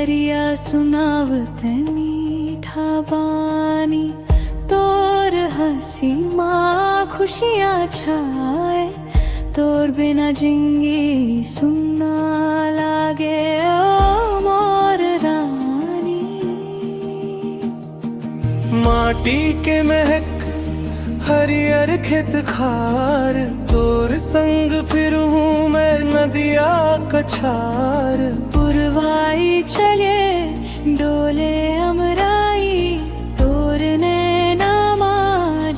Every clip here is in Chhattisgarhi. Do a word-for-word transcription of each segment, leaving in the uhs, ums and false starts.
रिया सुनावते मीठा बानी, तोर हंसी मा खुशियां छाए, तोर बिना जिंदगी सुन्ना लागे, ओ मोर रानी। माटी के महक, हरियर खेत खार, तोर संग फिरूं मैं नदिया कछार। पुरवाई चले, डोले अमराई, तोर नैना मा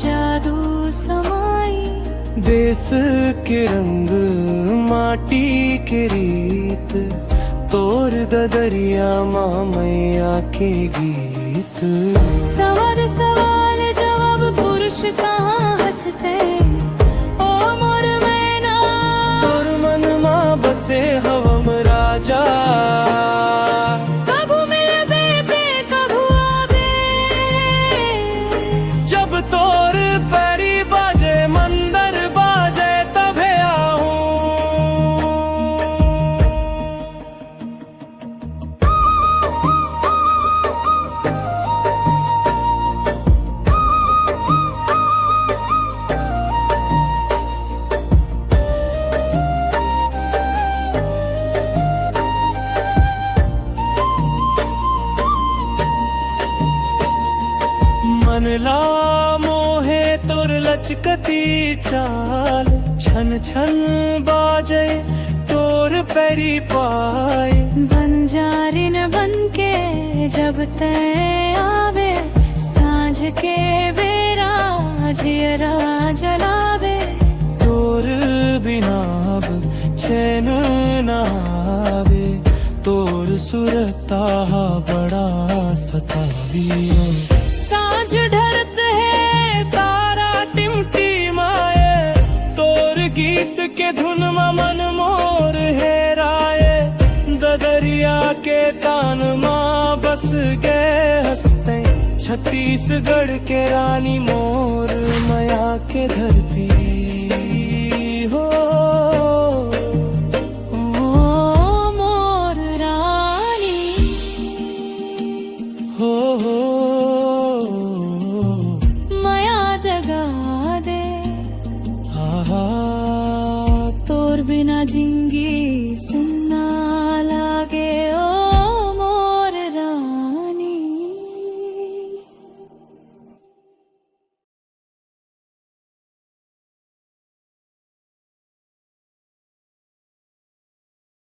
जादू समाई। देश के रंग, माटी के रीत, तोर ददरिया मा मैया के गीत। सवाल सवाल जवाब, पुरुष कहाँ हंसते, ओ मोर मैना। तोर मन मा बसे हवम राजा। कभू मिलबे बे, कभू आबे। जब तोर पैरी बाजे, मंदर बाजे, तभे आहूं। मन ला मोहे तोर लचकती चाल, छन छन बाजे तोर पैरी पाए। बंजारिन बन के जब तै आवे, सांझ के बेरा जियरा जलावे। तोर बिना अब चैन ना आवे, तोर सुरता हा बड़ा सतावियो। सांझ ढरत हे, तारा टिमटिमाए, तोर गीत के धुन मा मन मोर हेराए। ददरिया के तान मा बस गे हंसते, छत्तीसगढ़ के रानी मोर मया के धरती हो। ओ मोर रानी, हो, हो, मया जगा दे। हा, हा। तोर बिना जिंदगी सुन